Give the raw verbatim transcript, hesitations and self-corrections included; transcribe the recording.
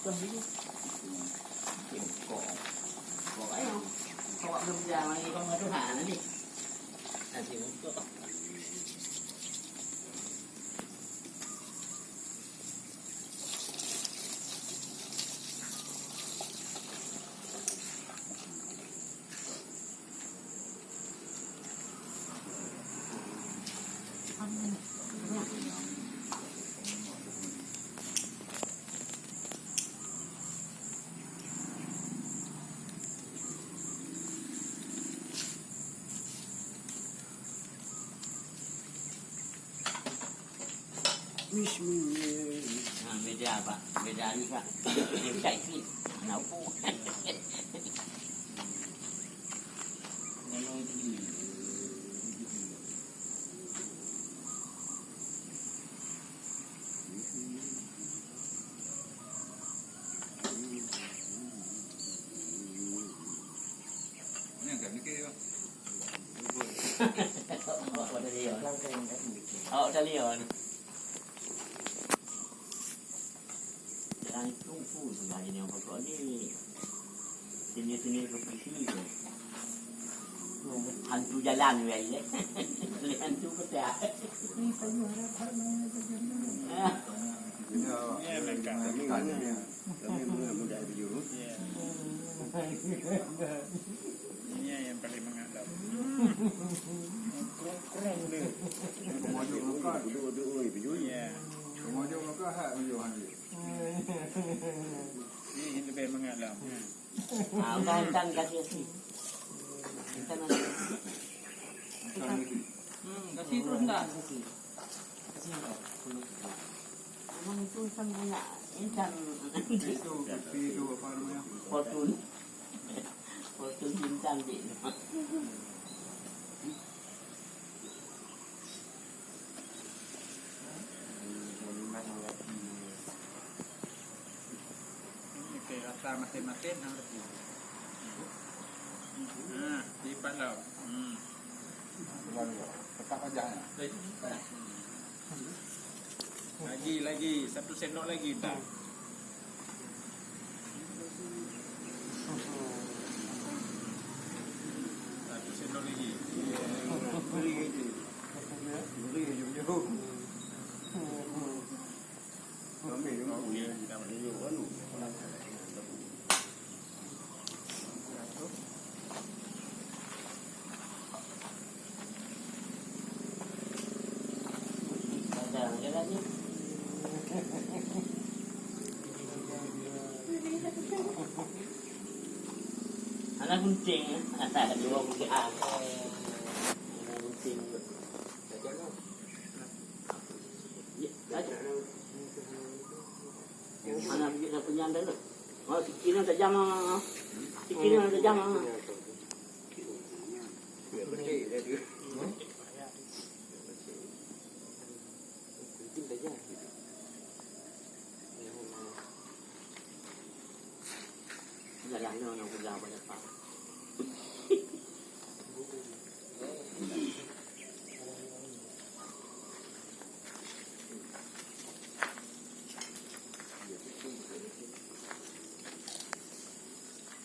Bismillah. Ha, beda, Pak. Beda ni, Pak. Dia cai sweet. Nak apa? Awak tadi, ya. Awak tadi, ya. Dalam kungfu sebenarnya pokok ni. Sini-sini ke pisi tu. Hantu jalan weh, ya. Hantu kota. Ini kayu harap-harap mana saja. Ya, mereka. Kami mudah-mudah bujur. Ya. Ini yang paling mengalam. Krong-krong dia. Pemojok Mekah. Duduk-duduk, oi, bujur. Ya. Pemojok Mekah, hak bujur, hak bujur. Ini lebih mengalam. Ah, udah intan kasih sih. Intan ada. Intan lagi. Hmm, kasih terus dah. Kasih. Kasih dah. Memang itu kan punya intan. Itu, itu apa namanya? Fortune. Fortune intan, Dik. Okey, rasa masin-masin hang reti. Ha, lipat lom. Hmm. Tetap aja ya. Lagi, lagi, satu sendok lagi dah. Satu sendok lagi. Beri aja. Beri aja, bujur. Kami ni, kami ni, anu. Anak gunting, dua bulan. Anak gunting. Mana bibit dah kenyang dah tu. Oh, sikit dah tajam ah. Sikit dah tajam ah. Dah lah, no, no, dah, dah, dah.